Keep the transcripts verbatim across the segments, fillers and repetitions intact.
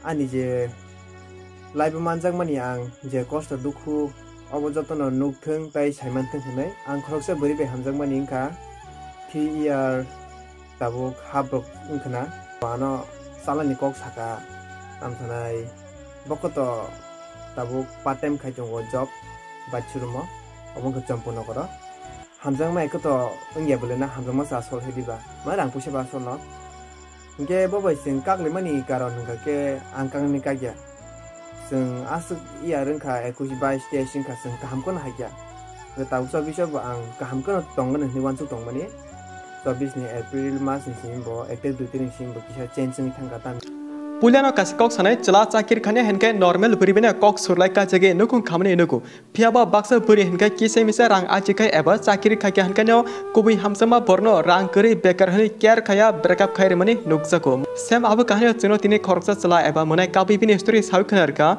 Ani je life o manjakmani ang je kosto dukhu obo jotono nukthwng tei saimanthwng hwnwi ang khoroksa bwrwi bai hamjakmani wngkha. Three year tabuk habrok wngkhwna. Ano salani kok saka, tamo sanai bokoto tabuk part time khai tongo job bai churumo, obo wngkha Chompu nokoro. Hamjakma ekoto wngya bwlena hamjakma sa sol hai diba? Ma rang puisa ba solno? Hinkhe bo bai chwng kaklimani karon hwnkha khe ang kakni kakya. Chwng aswk iya rwngkha ekush bais teis wngkha chwng kaham kheno haikya. Hinkhe tabuk chobbish o bo ang kaham kheno tongmani hwnwi uansuk tongmani. Chobbish ni April mas ni simi bo ek tarik dui tarik ni simi bo kisa change wngwi thangkha tamni. Puilano kaisa kok sanai chwla chakiri khani hinkhe normal bwrwi bai kok surlai kajagwi nukhung khamani nugo. Phiya ba baksa bwrwi hinkhe kisa misa rang achi khai eba chakiri khai khe hinkhe no kubui hamjakma borno rang kwrwi bekar hwnwi care khaya breakup khai rwmani nukjago. Same abo kahani o chwngno tini khoroksa chwla eba mwnai kabui bini story sawi khna rwkha.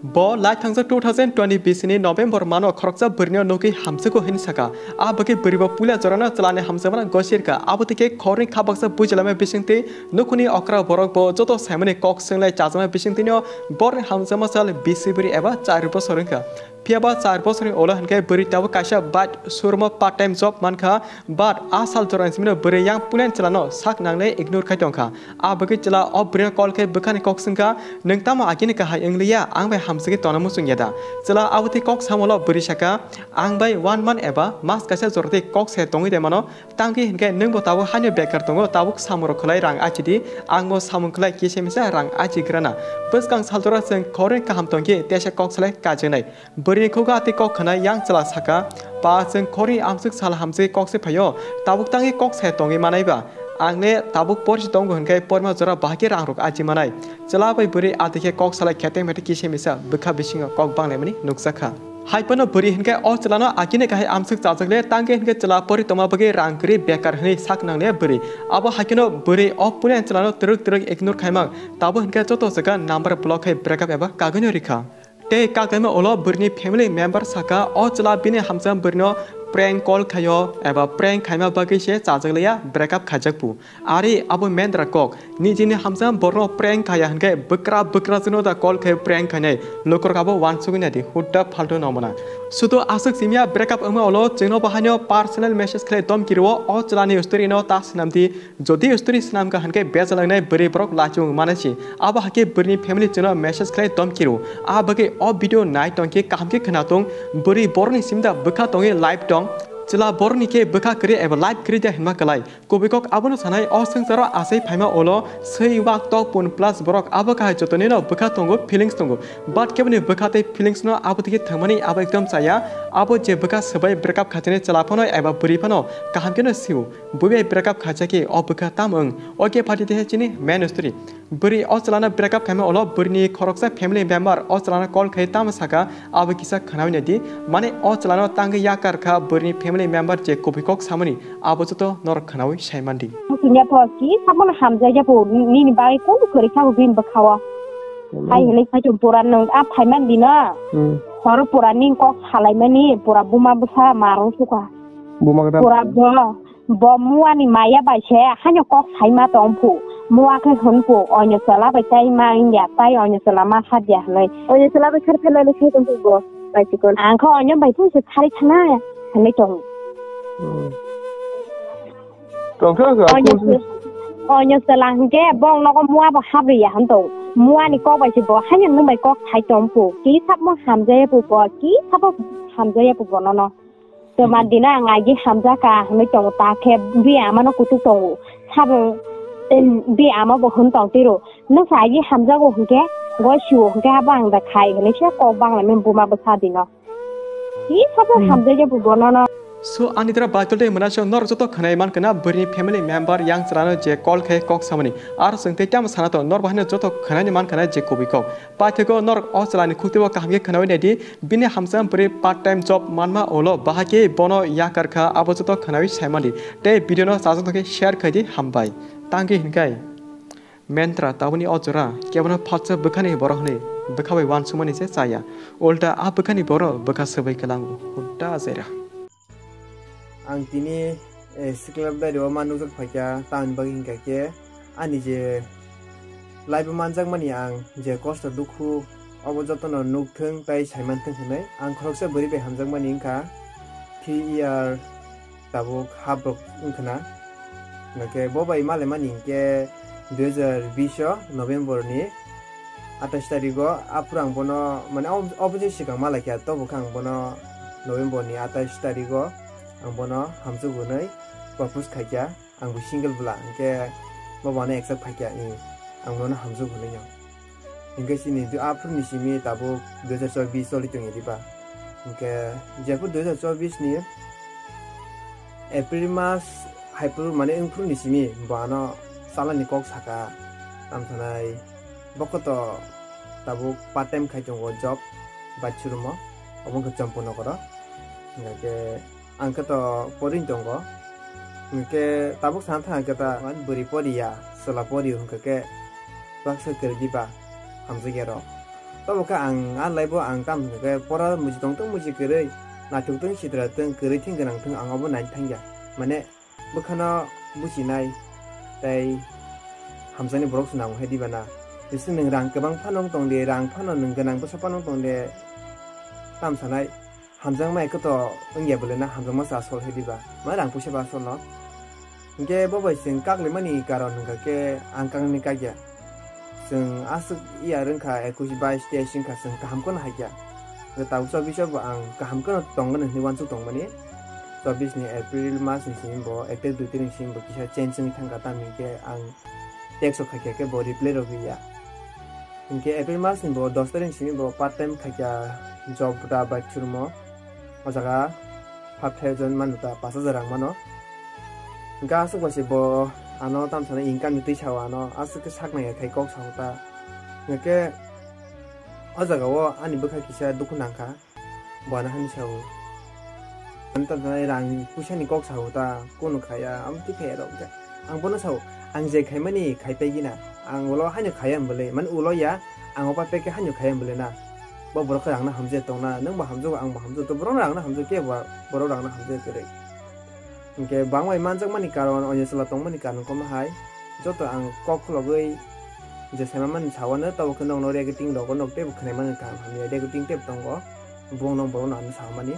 Bo lai thangjak two thousand twenty bisini November mano khoroksa bwrwino nugwi hamjago hwnwi saka. A bagwi bwrwi bo puila jorano chwlani hamjakmano gosi rwkha. Abo twi khe khoroknwi kha baksa bujilaima bisingtwi nukhungni okra borok bo joto saimani kok swnglai chajakma bisingtwino borni hamjakma sal bisi bwrwi eba char bosor wngkha. Phiya ba char bosorni ulo hinkhe bwrwi tabuk kaisa bike showroom-o part time job mankha, but a sal jorani simi bwrwi yang pulen chwlano sak nangnai ignore khai tongkha. A bagwi chwla o bwrwino call khe bwkhani kok swngkha, "Nwng tamo agini kahai wngliya, ang bai hamjagwi tongna muchungya da?" Chwla abotwi kok samolo bwrwi sakha, "Ang bai one month eba mas kaisa jorotwi kok se tongwi de mano, tangwi hinkhe nwngbo tabuk haino bekar tongo, tabuk samung rok khwlai rang achidi, angbo samung khwlai kisa misa rang achi grana. Bwskang sal jora chwng khoroknwi kaham tongkhe teisa kok salai kajaknai." Bwrwini khugo atwi kok khwnai yang chwla saka, "Pa, chwng khoroknwi amswk sal hamjagwi kok se phaio, tabuk tangwi kok se tongwi manai ba? Ang le tabuk porsi tongo hwnkhe porma jora bahai khe rang rok achi manai." Chwla bai bwrwi atwi khe kok salai kheteng metek kisa misa bwkha bisingo kok banglaimani nukjakha. Hai phano bwrwi hinkhe o chwlano agini kahai amswk chajak le tangwi hinkhe chwla pori tongma bagwi rang kwrwi bekar hwnwi sak nangnai bwrwi. Abo hai kheno bwrwi o pulen chwlano twrwk twrwk ignore khaimang, tabuk hinkhe joto jaga number block khai breakup eba kagwino rikha. Tei kagwima ulo bwrwini family member saka, o chwla bini hamjak bwrwino prank call khaio eba prank khaima bagwi se chajak liya, breakup khaijak bu. Ari abo mendra kok, nijini hamjak borno prank khaya hinkhe bwkra bwkra jwkno da call khai prank khainai, lukurok abo uansugwi naidi, hudda phaltu nongmana. Sudu aswk simiya breakup wngma ulo chwngno bahaino personal message khlai domki rwo, o chwlani story no ta swnamdi, jodi story swnamkha hinkhe bejalangnai bwrwi borok lachung manasi. Abo hakhe bwrwini family chwngno message khlai domki rwo. A bagwi o video nai tongkhe kaham khe khwna tong, bwrwi borokni simda bwkha tongwi live tong. Chwla borokni khe bwkha kwrwi eba live kwrwi de hinma kwlai. Kubui kok abono sanai, o swngcharo achai phaima ulo swi wak tok pun plus borok abo kahai jotonino bwkha tongo, feelings tongo. But keboni bwkha tei feelings no abo tigi thangmani abo ekdom chaya. Abo je bwkha swbai breakup khatinai chwla phano eba bwrwi phano kaham kheno sio. Buibai breakup khajakhe o bwkha tam wng? Oke, phati teha chini main story. Bwrwi o chwlano breakup khaima ulo bwrwini khoroksa family member o chwlano call khai tamo saka, abo kisa khwnawi naidi. Mane o chwlano tangwi yakar kha bwrwini family member je kubui kok samani, abo joto norok khwnawi saimandi. Musunya pho ki sabono hamjai japo, nini bagwi kunu kwrwi sabo bini bwkhao. Hai hwnwi phaichung pura nwng a phaiman dino. Horo pura ning kok salaimani pura buma bwsa marung sukha. Buma gada. Pura bo. Bo muani maya bai se haino kok saima tong phu. Mua khe hwn phu, oino chwla bai chai ma wngya, tai oino chwla ma sa dia hwnwi. Oino chwla bai khar phelai le sai tong phu bo, bai chikon. Ang khe oino bai phung se khari thana hwnwi tong. Hmm. Tong kha kha, oino chw-, oino chwla hwnkhe bong nogo mua bo hap ya hwn tong. Muani kok bai se bo haino nwng bai kok sai tong phu. Ki sabo hamjaya phu bo, ki sabo hamjaya phu bo nono. Twma dino ang agi hamjaka hwnwi tongo, ta khe bini amano kutuk tongo. Sabo, bini ama bo hwn tong tiro. Nwng sa agi hamjago hwnkhe, goi siwo hwnkhe abo ang da khai hwnwi se kok banglaimani buma bwsa dino. Ki sabo hamjaya bo bonono. So, ani dara Baitul de mwnasio norok joto khwnai mankha na bwrwini family member yang chwlano je call khe kok samani. Aro chwng tei tamo sana to nor bahino joto khwnani mankha na je kubui kok. Paithakgo norok o chwlani khuktibo kaham khe khwnawi naidi, bini hamjakma bwrwi part time job manma ulo bahai khe bono yakar kha, abo joto khwnawi saimandi. Tei video no chajak tongkhe share khaidi, hambai. Tangwi hinkai mentra taboni o jora kebono phalsa bwkhani borok hwnwi bwkha bai uansukmani se chaya, ulta a bwkhani borok bwkha swbai kwlango, ulta ajaira. Ang tini, eh, sikla bwrwi o ma nukjak phaikha, tamoni bagwi hinkha khe ani je Life-o manjakmani ang je kosto dukhu, obo jotono nukthwng tei saimanthwng hwnwi ang khoroksa bwrwi bai hamjakmani wngkha three year tabuk half rok wngkhwna. Hwnkhe bo bai malaimani hinkhe dui hazar bish o November ni atais tarigo, aphuru ang bono, mane, ob-, oboni swkang malaikha, tobo khe ang bono November ni atais tarigo ang bono hamjak hwnwi propose khaikha. Ang bo single bwla, hinkhe bo bono accept khaikha, i, ang bono hamjak hwnwi no. Hinkhe chini du-, aphuru ni simi tabuk dui hazar chobbish choli tongya diba. Hinkhe jephuru dui hazar chobbish ni April mas haiphuru, mane, wngphuru ni simi bo ano chalani kok saka, tamo sanai, bo khe to tabuk part time khai tongo, job bai churumo, obo wngkha Champurnagoro. Hinkhe ang khe to poring tongo, hinkhe tabuk sana thang khe ta, mane, bwrwi poriya, chwla poriyo hinkhe khe baksa kwrwi diba hamjakya rok. Tobo khe ang a life o ang tamo hwnkhe pora muji tongthwng, muji kwrwi naithok thwng, sitra thwng, kwrwi thwng, gwnang thwng, ang obo nai thangya. Mane bwkhano buchinai tei hamjaknai borok se nango hai diba na. Jesa nwng rang kwbang phano wng tong de, rang phano nwng gwnang bwsa phano wng tong de, tamo sanai, hamjakma ekhe to wngya bwle na, hamjakma se asol hai diba, ma rang puisa ba asol no. Hinkhe bo bai chwng kaklimani karon hwnkha khe ang kaknani kakya. Chwng aswk iya rwngkha, ekush bais teis wngkha, chwng kaham kheno haikya. Hwnkhe tabuk chobbish o bo ang kaham kheno tongmani hwnwi uansuk tongmani. Chobbish ni April mas ni simi bo ek tarik dui tarik ni simi bo kisa change wngwi thangkha, tamni hinkhe ang text rok khaikha khe bo reply rok riya. Hinkhe April mas ni bo dos tarik ni simi bo part time khaikha, job da bai churumo. O jaga five thousand manu ta, pash hajar rang mano. Hinkhe aswk bai se bo ano tamo sanai income ni twi sao, ano aswk khe sak naiya khai kok sao ta. Hinkhe o jaga o ani bwkha kisa dukhu nangkha. Bo ano hani sao. Ani tamo sanai rang puisa ni kok sao ta, kunu khaya, amo twi khaya rok khe. Ang bono sao, ang je khaimani khai pai gina. Ang ulo haino khaya hwn bwle, mane ulo ya, ang opa peke haino khaya hwn bwle na. Bo borok khe rang no hamjak tong na, nwng bo hamjago, ang bo hamjago, to borok no rang no hamjago, kebo borok rang no hamjak kwrwi. Hinkhe bangbai manjakmani karon, onyo chwla tongmani karon komo hai, joto ang kok khulogwi je saimani sawano, tabuk khe nokno reacting rogo nok teibo khwnai mani kaham hamya, reacting teibo tongo, bongno borokno ano samani.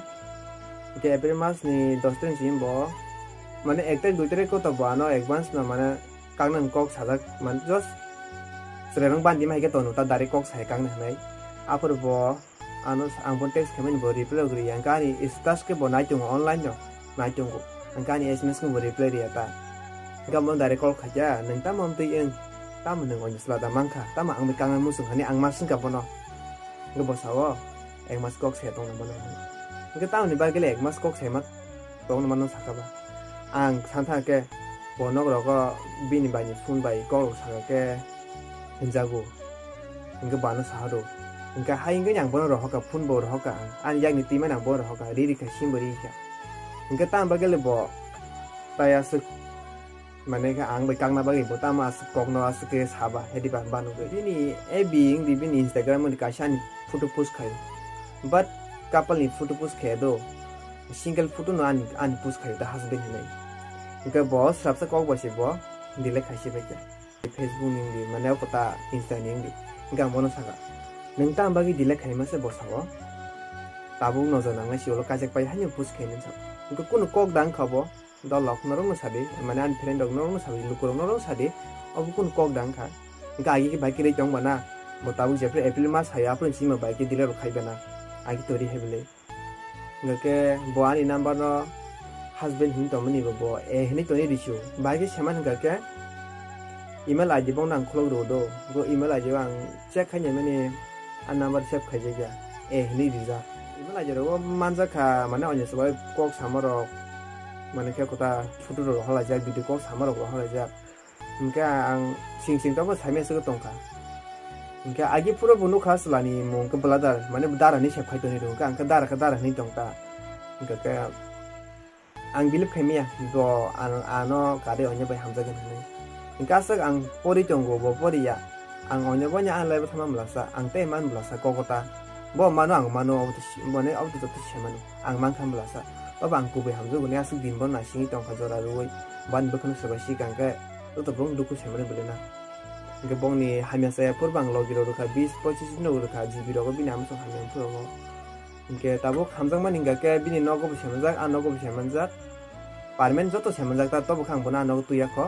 Hinkhe April mas ni dos tarik simi bo, mane ek tarik dui tarik o to bo ano advance no mane kaknang kok sajak, mane just chwrairok bandi ma hai khe tono ta direct kok sai kakna hinwi. Aphuru bo ano sa-, ang bono text khaimani bo reply rok riya, hwnkhe ani status khe bo nai tongo, online no nai tongo, hwnkhe ani S M S khe bo reply riya ta. Hwnkhe ang bono direct call khaikha, "Nwng tamo amtwi wng? Tamo nwng oino chwla da mankha? Tamo ang bai kangnai muchung?" hwnwi ang ma swngkha bono. Hwnkhe bo sao, "Ek mas kok se tongna bono," hwnwi. Hwnkhe tamoni bagwi le ek mas kok se ma tongna mano sakha ba. Ang sana thang khe bo nok rogo bini bai ni phone bai kok rok saka khe hinjago. Hwnkhe bo ano saha rw. Hwnkhe hai wngwi ang bono rohor kha, phone bo rohor kha ang. Ani yakni twi mani ang bono rohor kha, ri ri kha, sim bo ri kha. Hwnkhe tamo bagwi le bo tai aswk, mane khe ang bai kakna bagwi bo tamo aswk kokno aswk khe saba, hedi ba banugwi. Bini F B wngdi, bini Instagram wngdi kaisa ani photo post khaio. But couple ni photo post khaya do. Single photo no ani, ani post khaio da husband hinwi. Hwnkhe bo swrapsa kok bai se bo delete khaisi bai khe. Facebook ni wngdi, mane o kota Insta ni wngdi. Hwnkhe ang bono saka, "Nwng tamo bagwi delete khaima se bo sao? Tabuk nojor nangnai si ulo kajak pai haino post khainani sao." Hwnkhe kunu kok da wngkha bo, dol rok norokno sadi, mane ani friend rok norokno sadi, luku rok norokno sadi, obo kunu kok da wngkha. Hwnkhe agi khe bai kwrwi tong bana, bo tabuk jephru April mas hai aphuru sima bai khe delete rok khai bana, agi tori hai bwlwi. Hwnkhe bo ani number no husband hinwi tongmani bo, bo eh hinwi tongwi rw sio. Bahai khe saiman hwnkha khe email I D bo nang khulok rw do. Bo email I D o ang check khainai mani a number save khaijakya, eh hinwi rijak. Email I D rogo manjak kha, mane onyo se bai kok sama rok, mane khe kota photo rok rohor laijak, video kok sama rok rohor laijak. Hwnkhe ang sing sing tongkha, saimaya se tongkha. Hwnkhe agi phuru bo nukha chwlani mung khe Bladar, mane dara hinwi sep khai tongwi rw, hwnkhe ang khe dara khe dara hinwi tongkha. Hwnkhe khe ang believe khaimaya bo ano, ano kwrwi onyo bai hamjakgwi hinwi. Hwnkhe aswk ang pori tongo, bo poriya. Ang onyo bai ani life o thangma bwlasa, ang tei man bwlasa kokota. Bo mano ang mano, obo to si-, mane obo to joto se mano. Ang mankha bwlasa. Obo ang kubui hamjakgo ni aswk din bono naisingwi tongkha jora rwui. Bani bwkhano swbai sikang khe joto borok dukhu se mani bwlwi na. Hwnkhe bongni hamya chaya phuru bang logi rok rwkha, bis pochis no rwkha, G B rogo bini amsong hamya phuru rogo. Hwnkhe tabuk hamjakmani hwnkha khe bini nogo bo semanjak, a nogo bo semanjak. Permanent joto semanjak ta, tobo khe ang bono a nogo twi ya kho.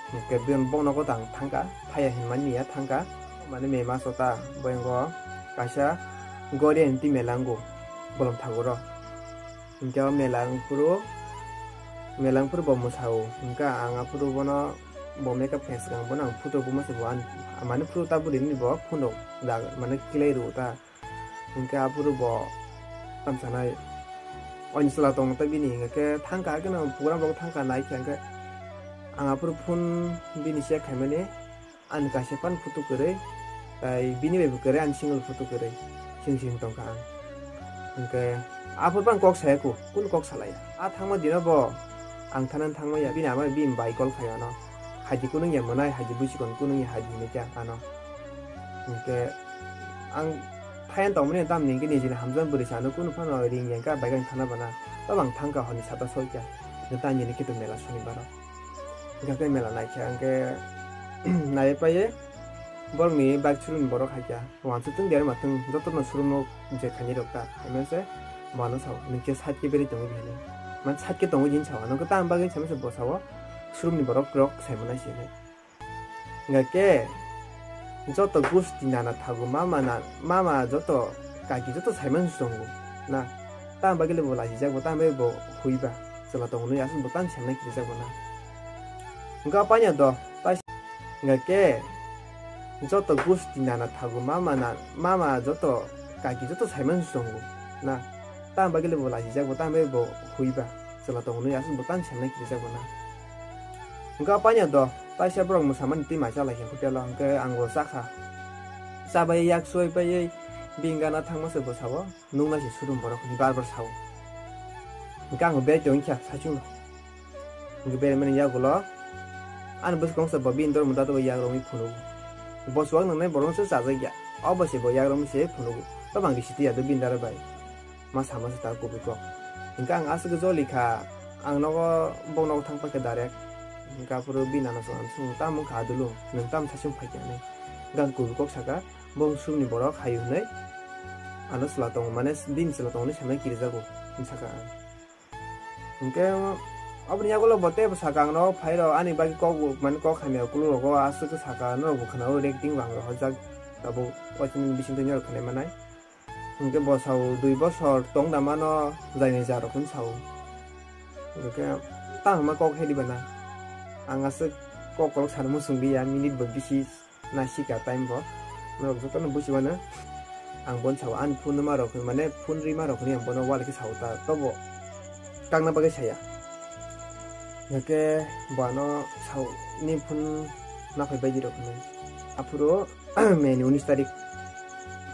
Hwnkhe bini bok nogo ta ang thangkha, phaiya hinmani ya thangkha. Mane May maso ta boyango kaisa Goria hinti mela wngo bolong thaguro. Hwnkhe o mela wngphuru, mela wngphuru bo mwsao. Hwnkhe ang aphuru bono bo makeup khaiswkang bono ang photo buma se bo ani, mane photo ta bwrwini bo phone rok da, mane klai rwo ta. Hwnkhe aphuru bo tamsanai oini chwla tongma ta bini hwnkhe thangkha haikhe no program rok thangkha naikhe hwnkhe ang aphuru phone bini check khaimani. Ani kaisa pan photo kwrwi, tai bini bai bo kwrwi, ani single photo kwrwi, sing sing tongkha ang. Hwnkhe aphuru bang kok saya ku, kunu kok salaya. A thangma dino bo ang thana thangma ya, bini ama bini bai call khai ano. Haji kunung ya mwnai, haji busikon kunung ya haji hinwi kya ano. Hwnkhe ang thayan tongmani tam ningkhe nijini hamjak bwrwi sano kunu phano ring yang kha bai khe ang thana bana. Tobang thangkha honi sata soikha. Neta nini kitu mela soni baro. Hwnkhe mela naikhe hwnkhe naiwi paiwi borokni bike showroom ni borok haikha. Wansuk tong derma tong jotono showroom o je khainai rok ta haimase bono sao nungkhe side khe berwi tongo hinwi. Man side khe tongo hinwi sao nungkhe tamni bagwi hinwi sao bo sao showroom ni borok rok saimanai se hinwi. Hwnkhe joto gusti nana thago mama na mama joto kaki joto saiman tongo na. Tamni bagwi le bo lachijak bo tamni bagwi bo huiba chwla tongo nwi aswk bo tamni saimannai kirijak bo na. Hwnkhe o paina do tai hwnkhe joto gusti nana thago mama na mama joto kaki joto saiman tongo na. Tamni bagwi le bo lachijak bo tamni bagwi bo huiba chwla tongo nwi aswk bo tamni saimannai kirijak bo na. Hwnkhe o paina do taisa borok mwsamani twi mai chalaikha hotel o hwnkhe ang bo chakha. Chabai yak suwai paiwi bini gana thangma se bwsao. Nuknai se showroom borok hinwi bar bar sao. Hwnkhe ang bo beri tongwi kha saichung no. Hwnkhe beri mani yagulo ani bwswk kongsa bo bini dor muda tei bo yagrokni phunugo. Bo chuwak nangnai borok se chajak ya. O bo se bo yagrokni se phunugo. Tobang risi twi ya do bini dara bai. Ma sama se ta kubui kok. Hwnkhe ang aswk joli kha ang nogo bok nogo thang paikha direct. Hwnkhe aphuru bini nana song ang sung tamo kha adulung nwng tamo saichung phaikha hinwi. Hwnkhe ang kubui kok saka. Bong sumni borok hayu hwnwi ano chwla tongo, mane bini chwla tongo hwnwi sanai kirijago, hwnwi saka ang. Hwnkhe aboni yagulo bo teibo saka ang, no phairok ani bagwi kok, mane kok hamya kulurogo aswk khe saka, norok bo khwnao, recording bang rok hojak tabuk waisani bisingtwi norok khwnai manai. Hwnkhe bo sao dui bosor tong da mano jainai ja rok hwnwi sao. Hwnkhe tamo ma kok hai diba na, ang aswk kok kolok sana muchung liya, minute bo bisi. Naisika time bo norok jotono buchimano ang bono sao ani phone numa rok mane phone rima rok hinwi ang bono wal khe sao ta tobo kakna bagwi saya. Hwnkhe bo ano sao ni phone naphai baidi rok hinwi aphuru May ni unis tarik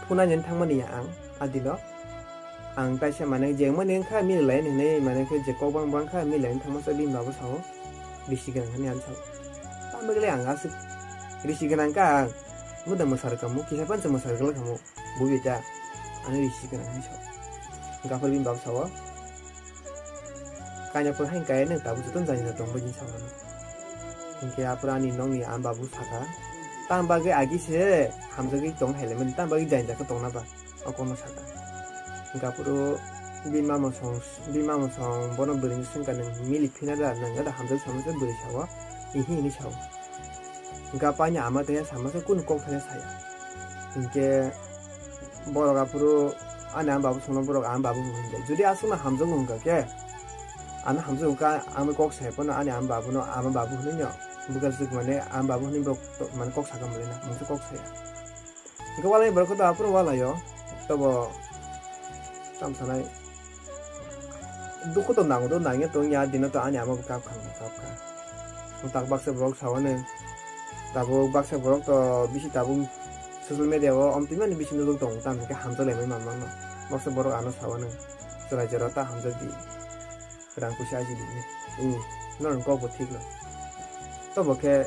phone ani thangmani ya ang adilo. Ang kaisa mane jengmani wngkha mili line hinwi mane khe je kok bang bang kha mili line thangma sa bini babo sao risi gwnang hinwi ang sao. Tamo gele ang aswk risi gwnang kha ang muda mwsar kamu kisa pansa mwsar gala kamu bubi ta ani risi gwnang hinwi sao. Gaphar bini babo sao. Kanya pur hain kaya nang tabuk joto jani jani tong bai sao. Hingke apura ani nong ni ang babu saka. Tang bagwi agi se hamjagwi tong hai lemani tang bagwi jani jani tong na ba. O kono saka. Hingke apuru bini mama song, bini mama song bono bwrwi ni swngkha nwng mili phina da, nwng da hamjagwi sama se bwrwi sao, ihi hini sao. Hingke apaini ama tongya sama se kunu kok thaya saya. Hingke borok apuru ani ama babu songno borok ama babu hinjak. Jodi aswkno hamjago hingka khe, ano hamjago kha, ang kok sai phano ani ama babuno ama babu hinui no. Bwkha swk mane ama babu hinui borok to-, mane kok sakha mali na, mungsa kok saya. Hingke walai borok khe to aphuru walaio, tobo tamo sanai dukhu to nango do, nangya tongya, dino to ani ama bo kap kha, kap kha. Tak baksa borok sao ne, tabuk baksa borok to bisi tabuk social media o omtwi mani bisi nujak tongo, tamo khe hamjak laimani manmano. Baksa borok ano sao ne, chwrai jora ta hamjak di. Rang puisa aji di. Hmm. Norok kok bo thik no. Tobo khe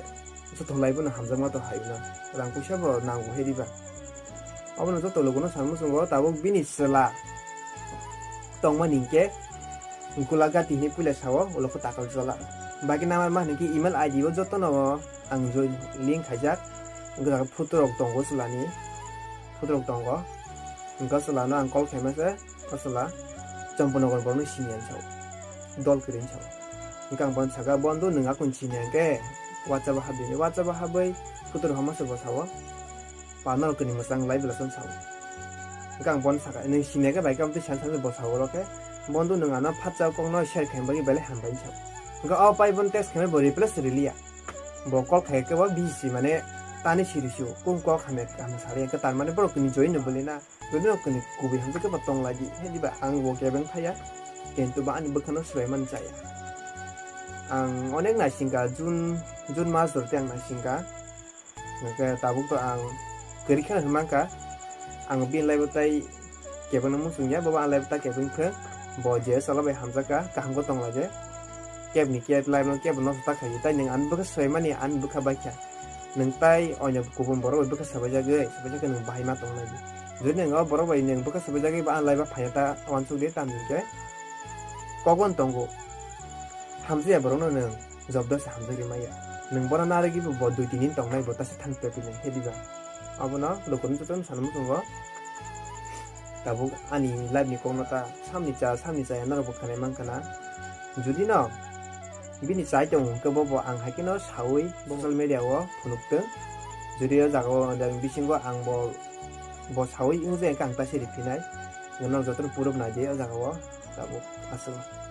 joto lai bono hamjakma to hai no. Rang puisa bo nango hai diba. Obono joto logono samung sungo tabuk bini chwla tongmani hinkhe Gulagati hinwi puila sao ulo khe takal jola. Baki nama ma hinkhe email I D o jotono ang join link khaijak. Wngkha photo rok tongo chwlani, photo rok tongo. Wngkha chwlano ang call khaima se, o chwla Champanagar borokno sini ang sao, dol kwrwi ang sao. Wngkha ang bono saka, "Bondhu, nwng akung sini ang khe WhatsApp o habdi ni." WhatsApp o habwi photo rok hama se bo sao, "Panal kwrwi mwchang lai bwla chwng sao." Wngkha ang bono saka, "Nwng sini ang khe bai khe?" Amtwi san san bo sao oro khe, "Bondhu, nwng ano phatsa kokno share khaima bagwi belai hambai," ang sao. Wngkha o pai bono text khaima bo reply se riliya. Bo call khai khe bo busy si mane tani siri su kung kok hamya hamya sari khe tar mane borok kini join no bwlwi na. Bini rok kini kubui hamjak khe bo tong lai di. He diba ang bo kebeng phaya. Kintu ba ani bwkhano swbai man chaya. Ang onek naisingkha June, June mas rok tei ang naisingkha. Hwnkhe tabuk to ang kwrwi kheno hwnmankha. Ang bini live o tai kebengno muchungya, bobo ang live ta kebeng khe, bo je chwla bai hamjakha, kaham khe tong lai de. Kebni keb live no kebo nosto ta khaidi, tai nwng ani bwkha swbaimani ani bwkha baikha. Nwng tai onyo kubun borok bai bwkha swbaijagwi, swbaijagwi nwng bahai ma tong lai di. Jodi nwng o borok bai nwng bwkha swbaijagwi ba ang live o phaiya ta uansuk di, tamni hwnkhe kokbo tongo. Hamjakya borokno nwng jobdo se hamjakgwi maya. Nwng bono narwgwi bo, bo dui tin din tongnai, bo ta se thang pe pinai, he diba? Abono lukurok jotono sana muchungo. Tabuk ani live ni kokno ta samni cha, samni chaya norok bo khwnai mankha na. Jodi no bini chai tongo hwnkhe bo, bo ang hai kheno saui social media o phunuk tong. Jodi o jaga o ang bisingo ang bo, bo saui wngje hwnkhe ang ta se riphinai. Norok jotono proof nai di o jaga o. Tabuk aswk.